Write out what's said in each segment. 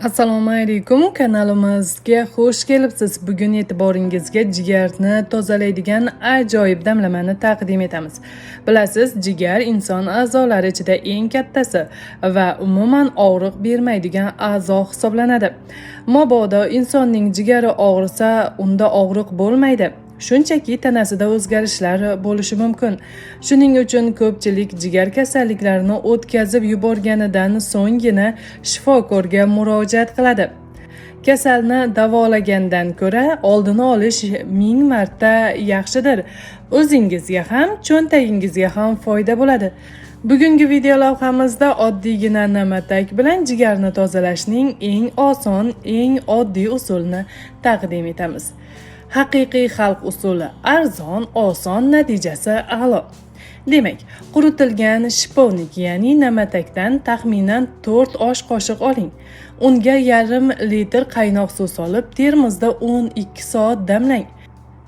Assalomu alaykum, kanalimizga xush kelibsiz. Bugun e'tiboringizga jigarni tozalaydigan ajoyib damlamani taqdim etamiz. Bilasiz, jigar inson a'zolari ichida eng kattasi va umuman og'riq bermaydigan a'zo hisoblanadi. Mabodo insonning jigari og'risa, unda og'riq bo'lmaydi. Shunchaki tanasida o'zgarishlar bo'lishi mumkin. Shuning uchun ko'pchilik jigar kasalliklarini o'tkazib yuborganidan so'nggina shifokorga murojaat qiladi. Kasalni davolagandan ko'ra oldini olish ming marta yaxshidir. O'zingizga ham, cho'ntagingizga ham foyda bo'ladi. Bugungi video lavhamizda oddiygina na'matak bilan jigarni tozalashning eng oson, eng oddiy usulini taqdim etamiz. Haqiqiy xalq usuli, arzon, oson, natijasi a'lo. Demak, quritilgan шиповник, ya'ni na'matakdan taxminan 4 osh qoshiq oling. Unga yarim litr qaynoq suv solib, termosda 12 soat damlang.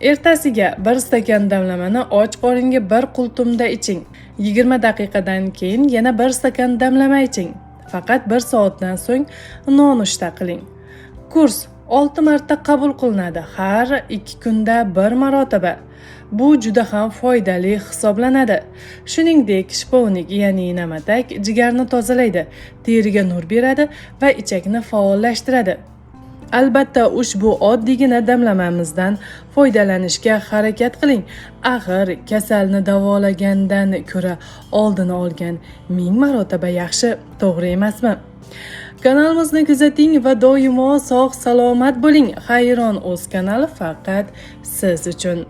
Ertasiga bir stakan damlamani och qoringa bir qultumda iching. 20 daqiqadan keyin yana bir stakan damlama iching. Faqat 1 soatdan so'ng nonushta qiling. Kurs 6 marta qabul qilinadi, har 2 kunda bir marotaba. Bu juda ham foydali hisoblanadi. Shuningdek, шиповник, ya'ni na'matak jigarni tozalaydi, teriga nur beradi va ichakni faollashtiradi. Albatta, ushbu oddiygina damlamamizdan foydalanishga harakat qiling. Axir kasalni davolagandan ko'ra oldini olgan ming marotaba yaxshi, to'g'ri emasmi? Kanalimizni kuzating va doimo sog' salomat bo'ling. Hayron o'z kanali faqat siz uchun.